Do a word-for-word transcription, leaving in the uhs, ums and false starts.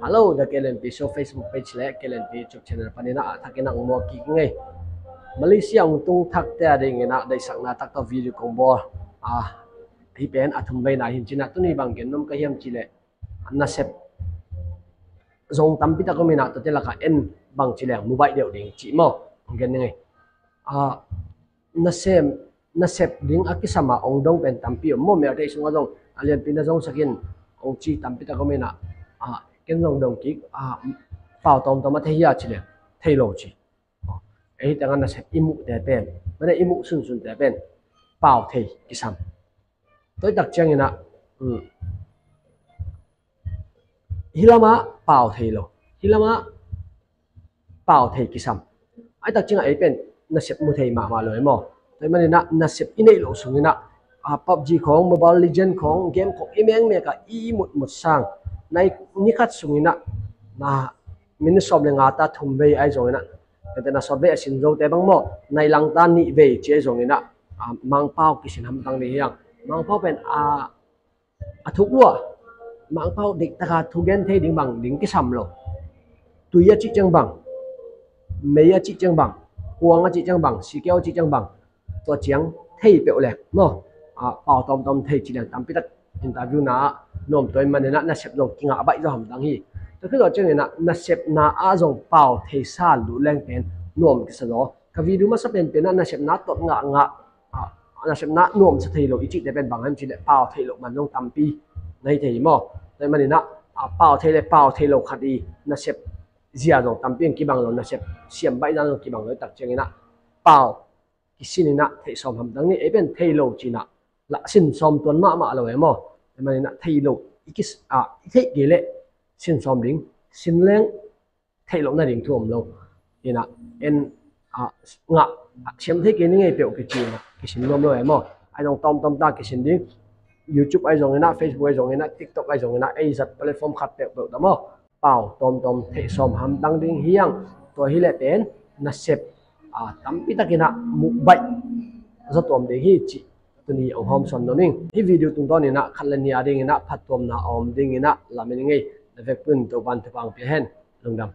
Hello, the K L N P Show Facebook page le K L N P YouTube channel panin ah a thakin ah hong muak kik ing ei. Malaysia hong tung thakte a dingin ah deihsakna taktak video kong bawl a, hih pen a thumveina hi in ci-in ah, tuni bang gen nuam ka hiam cih leh, nasep zong tampi tak om in ah, tuate lakah en bang ci leng mu baih deuh ding cih maw, hong gen ning ei. A, nasem, nasep ding a kisam a hong dong pen tampi om maw, melte sungah zong a lianpi na zong sak in hong ci tampi tak om in ah, a, ken zong dong kik, a, pau tawmtawm a thei hia cih leh thei lo ci. Ei, hih tengah nasep i muhte pen, mane i muh sunsunte pen pau thei kisam. Tua hi tak ciangin ah, um, hih lamah pau thei lo, hih lamah pau thei kisam. Ahih tak ciangah ei pen nasep mu thei mahmah lo ei maw. Tua ahih manin ah nasep i neih loh sungin ah, a, PUBG khawng, Mobile Legend khawng, game khawng i mengmek a i mutmut sang, nai, ni khat sungin ah, na, minute sawm le nga ta thum vei ahi zongin ah, ente na sawt vei a sin zote bang maw, nai lang ta nih vei ci ahi zongin ah, a, Mangpau kisin hamtang ding hi hang. Mangpau pen a, a thuk lua, Mangpau dik taka thugen thei ding bang ding kisam lo. Tui a cih ciang bang, mei a cih ciang bang, kuang a cih ciang bang, sikeu a cih ciang bang, tua ciang thei peuh leng maw, a, pau tawmtawm thei ci leng tampi tak interview na ah nuam, tua ahih manin ah nasep zong kingah baih zaw hamtang hi. Tua khit zawh ciangin ah nasepna ah zong pau theisa luh leng pen nuam kisa zaw. Ka video masa penpen ah nasepna tot ngahngah, a, nasepna nuamsa thei lo i cihte pen bang hiam cih leh pau theih loh man zong tampi na hi thei hi maw. Tua ahih manin ah, a, pau thei le pau thei lo khat i nasep zia zong tampi in kibang lo, nasep siam baih zia zong kibang lo i tak ciangin ah pau kisin in ah theih sawm hamtang ni. Ei pen thei lo ci-in ah lah sin sawm tuan mahmah lo ei maw. Tua ahih manin ah thei lo i kis, a, i theih kei leh sin sawm ding, sin leng theih loh nading thu om lo. Hi in ah en, a, ngah, a, siam thei kei ning ei peuh kici in ah kisin nuam lo ei maw. Ahi zong tawmtawm ta kisin ding. YouTube ahi zongin ah, Facebook ahi zongin ah, TikTok ahi zongin ah, ei zat platform khat peuhpeuh ta maw. Pau tawmtawm theih sawm hamtang ding hi hang. Tua hi leh pen nasep, a, tampi takin ah muh baih zaw tuam ding hi cih tuni hong hawmsawn nuam ing. Hih video tungtawnin ah khat le nih a dingin ah phattuamna a om dingin ah lamen ing ei. Na vek tun Topa'n thupha hong pia hen. Lungdam.